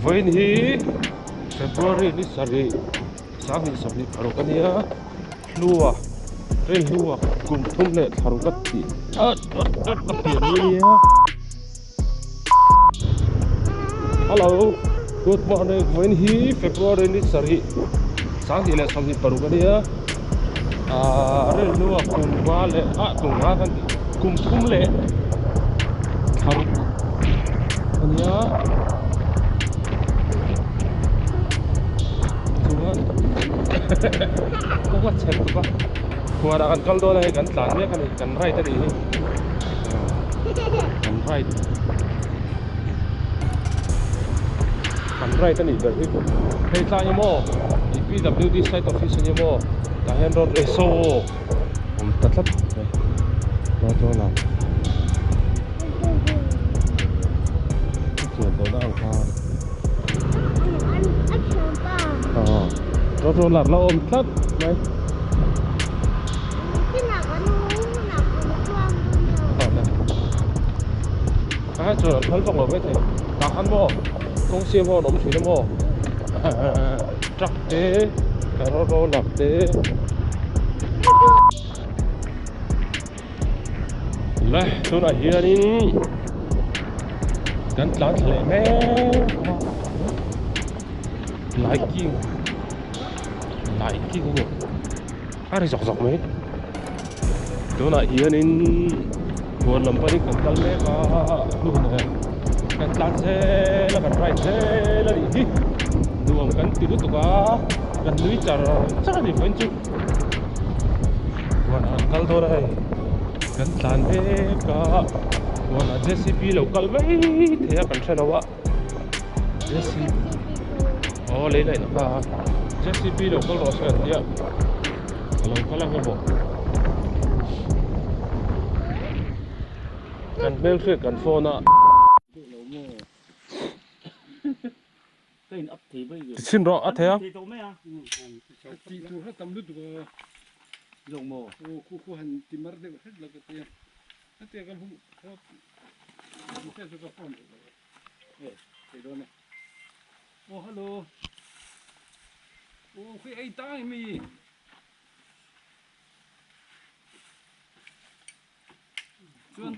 Vawiin hi February ni sarih sanghnih sawmhnih paruk a nia hlua rinhlua kum thum leh thla ruk a tih a pian ni a nia. Hello good morning vawiin hi February ni sarih sanghnih leh sawmhnih paruk a nia ahh rinhlua kum nga leh ah kum nga kan tih kum thum leh thla ruk a nia chuan kawng a chhe tuk a huanah kan kal dawn a hei kan tlan mek a ni kan ride a nih hi. Kan ride Kan ride a nih ber hi Hei tlai emaw ih PWD site office a ni emaw tah hian road race aw awm ta tlat mai road roller Chuan tawhna ang kha Road roller la awm tlat mai. A chuan an phal vak lo maithei tah khan maw kawng siam ho an awm thin a maw truck te roller te le tunah hianin kan tlan thla leh mek a lighting lighting a ni. A ri zawk zawk mai tunah hianin huan lam panin kan kal mek a hnu nen kan tlan zel a kan ride zel a nih hi nuam kan ti lutuk a kan nui char char a ni vawiin chu huanah kan kal dawn a hei kan tlan mek a huanah J C B lo kal mai thei a kan hre lo a. Aw lei laih na kha JCB lo kal rawh se an tia a lo kal ang emaw kan hmel hriat kan phone a ti chhin rawh a thei a Aw hello aw khi ei tang mi chuan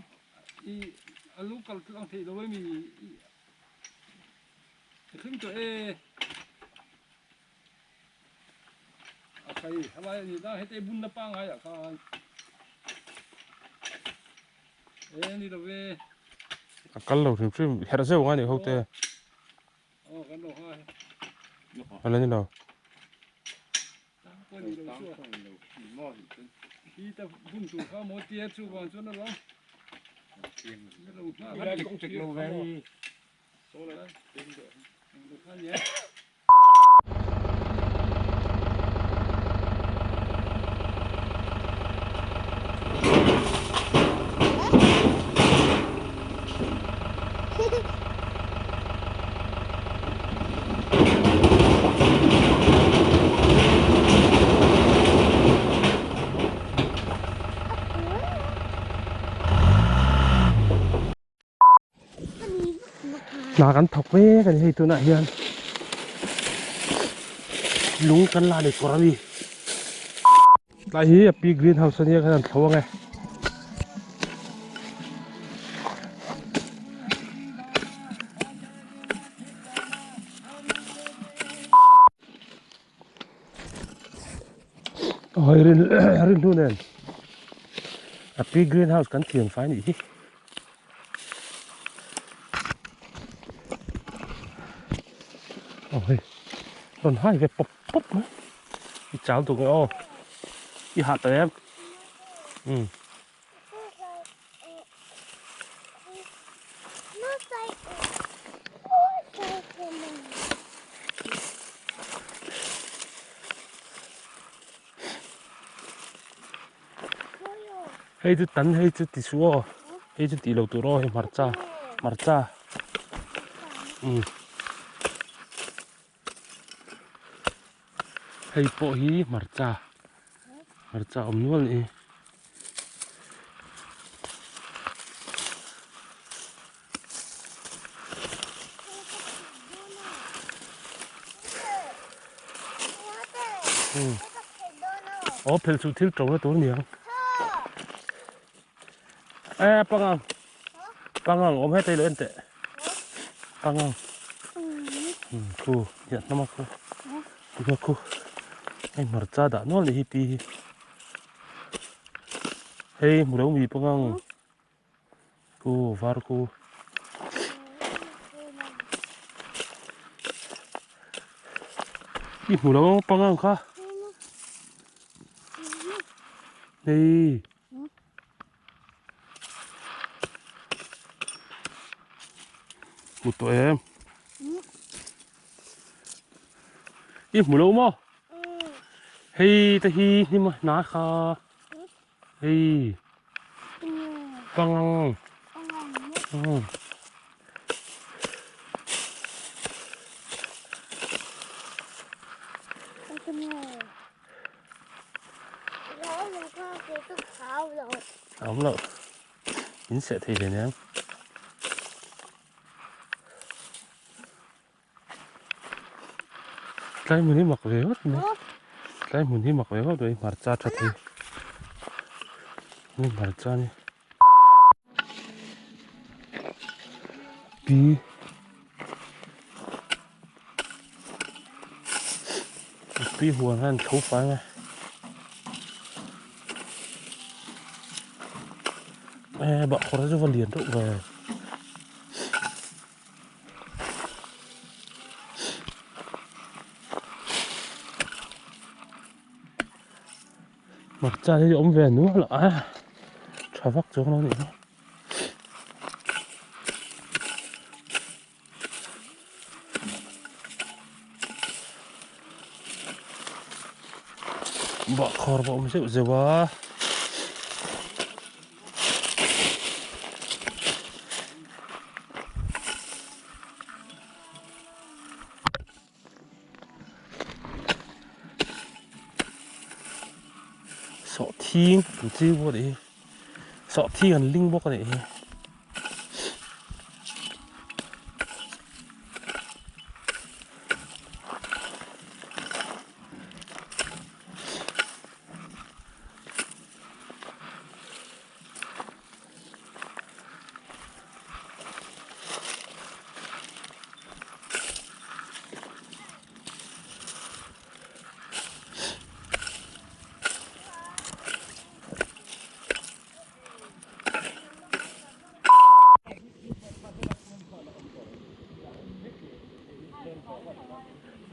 i alu kal tlang theih lo mi i thleng tawh e a khai helai ani ta heta i bunna pangai ah khan e ni lo ve a kal lo hrim hrim herh zeuh ang a nih ho te aw kan lo ha a la ni lo pawh ni lo chu hi ta bun tur kha maw tia chu vang chuan a lo lo ve Hna kan thawk mek a ni hei tunah hian lung kan la nei kawr a ni tlai hi a pi green house ania khan an thlo ang e. Hei rin rin hnu nen a pi green house kan thiam fai nih hi. Aw hei rawn hai ve pawp pawp mai i chau tuk nge aw i hah tawh em umm. Hei chu tan hei chu ti suh aw hei chu tih loh tur aw hei hmarcha hmarcha umm hei pawh hi hmarcha hmarcha awm nual a ni. Umm. Aw phelh suh thil to na tur aniang. E pangang. Pangang awm hetei lo en teh. Pangang. Umm khu hian hnam a khu. Tikha khu. Hei hmarcha dah nual ni hi pi hi. Hei hmu lo mi pangang. Ku var ku. I hmu lo pangang kha. Hei. Hmu tawh em? I hmu lo maw? Hei te hi hnim a hnai kha. Hei. Pangang. Umm. Awm loh. In seh thei hle nen. Tlai hmun hi mak ve ngawt mai. Tlai hmun hi mak ve ngawt mai hmarcha tha thei. Ni hmarcha ni. Pi. Pi huan hian tho fai mai. E bahkhawr chu va lian deuh ve. Hmarcha hi awm ve nual a tha vak chuang lo a nih hi. Bahkhawr pawh a awm zeuh zeuh a. Sawhthing an ching bawk a nih hi sawhthing an ling bawk a nih hi.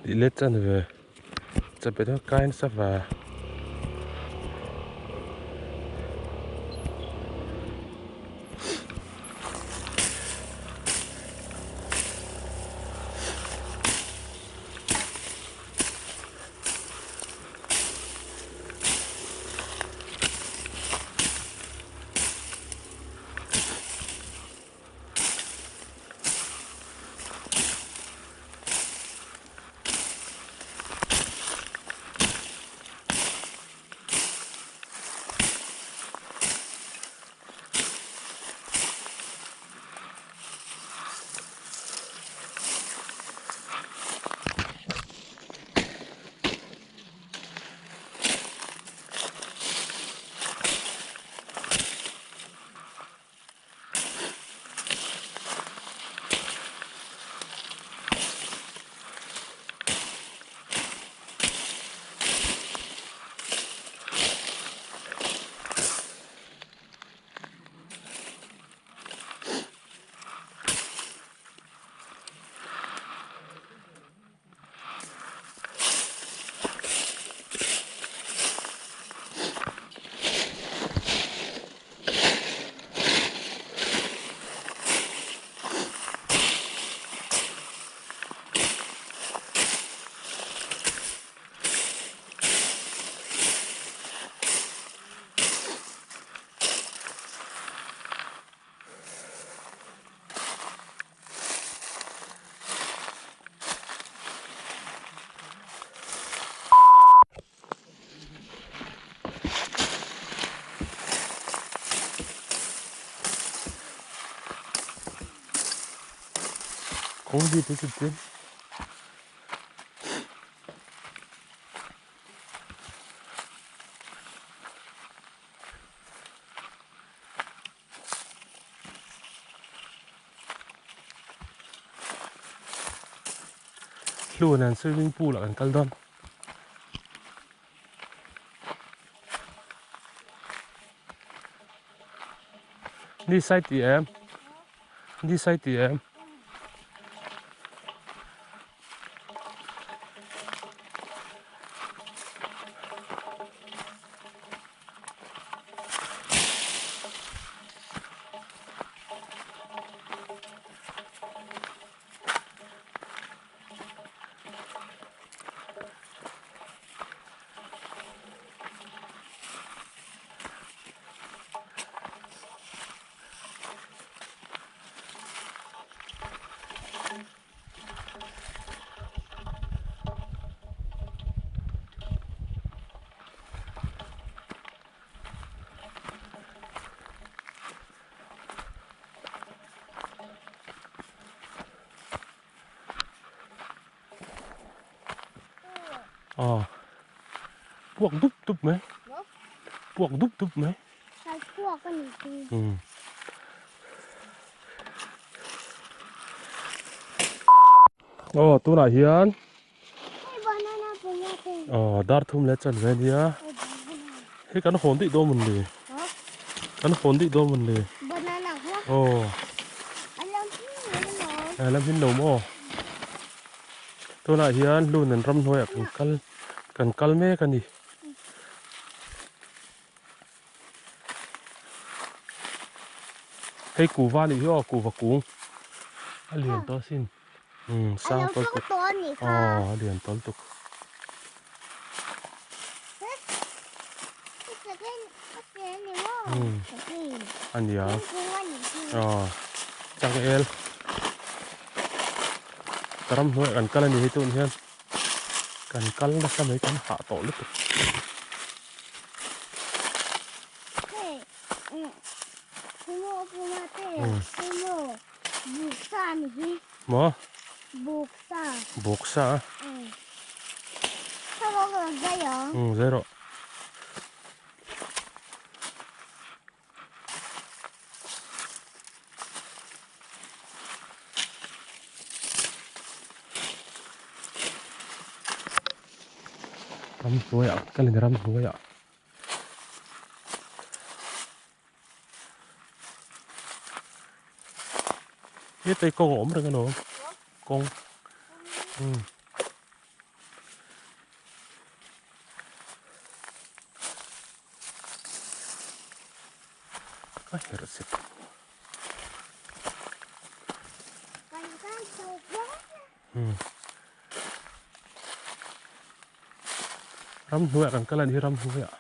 Tih let chan ve chawhmeh deuh kai nasa ve. Kawng hi te chu tlem. Hlu nen swimming pool ah kan kal dawn. Ni sai ti em? Ni sai ti em? Aw puak dup dup mai puak dup dup mai aw tunah hian aw dar thum leh chan ve ania hei kan hawn daih dawn mawn le kan hawn daih dawn mawn le aw a la hmin lo maw tunah hian lun an ramhnuaiah kan kal kan kal mek a ni. Hei kuva anih hi aw kuva kung a lian tawh asin umm sang tawlh tuk aw a lian tawlh tuk. Umm a nia aw changel ka ramhnuaiah kan kal a ni hei tun hian kan kal nasa mai kan hah tawh lutuk. Maw? Buksa a? Umm zai rawh. Ramhnuaiah kal in ramhnuaiah. Hetei kawng a awm reng alawm kawng umm. A herh chep. Umm. Ramhnuaiah kan kal a nih hi ramhnuaiah.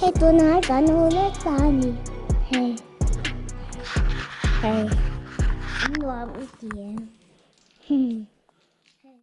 Hei tunah kan hmu vek ta a ni. Hei hei nuam i ti em?